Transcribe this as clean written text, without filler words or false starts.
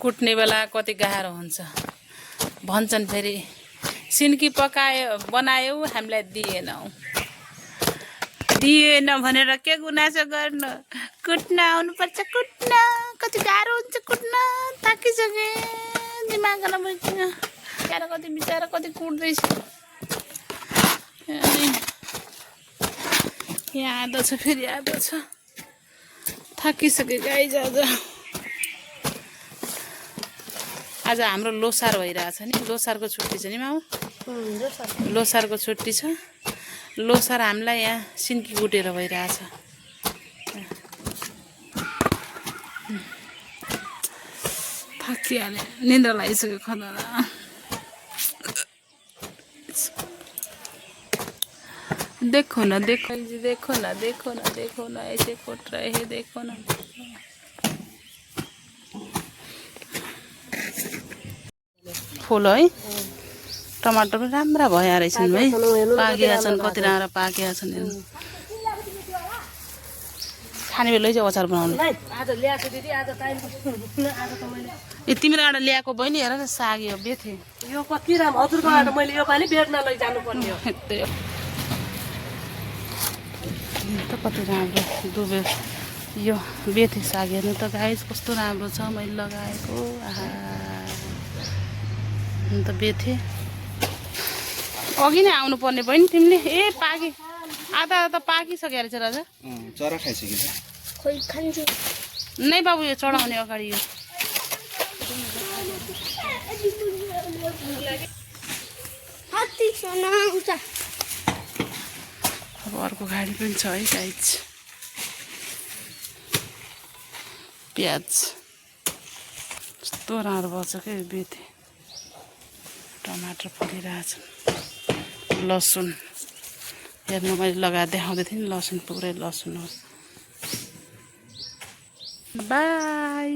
कुट्ने बेला कति गाह्रो हुन्छ भन्छन् फेरि सिन्की बनायौ हामीलाई दिएन भनेर के गुनासो गर्नु कुट्न आउनुपर्छ कुट्न कति गाह्रो हुन्छ कुट्न थाकिसके दिमाग नबुझ्न कति बिचारा कति कुट्दैछ यहाँ आधा छ फेरि आधा छ थाकिसके गाइज आज हाम्रो लोसार भइरहेछ नि लोसारको छुट्टी छ नि माउ लोसारको छुट्टी छ लोसार हामीलाई यहाँ सिन्की कुटेर भइरहेछ थाकिहाल्यो निन्द्रा लागिसक्यो खदा देखो ना ऐसे कोट रहे हैं देखो ना फुल है टमाटर पनि राम्रा भए रहेछन् है पाकेका छन् कति राम्रा पाकेका छन् खाने बेला चाहिँ अचार बनाउनु तिम्रो आएर ल्याएको बहिनी हेर न साग यो बेथे यो कति राम्रो हजुरकोबाट मैले यो पालि बेच्न लैजानु पर्ने हो कति राम्रो दुबे यो बेथे साग हेर्नु त गाइस कस्तो राम्रो छ मैले लगाएको आहा अन्त बेथे अघि नै आउनु पर्ने बहिनी तिमीले ए पाकी आधा त पाकिसक्यो रहेछ राजा चरा खाइसक्यो खोइ खान्छ नै बाबु यो चढाउने अगाडि यो अब अर्को गाडी पनि छ है गाइज प्याज कस्तो राम्रो भएछ क्या बेथे टमाटर फलिरहेछन् लसुन हेर्नु मैले लगाएर देखाउँदै थिएँ नि लसुन पुरै लसुन हो बाई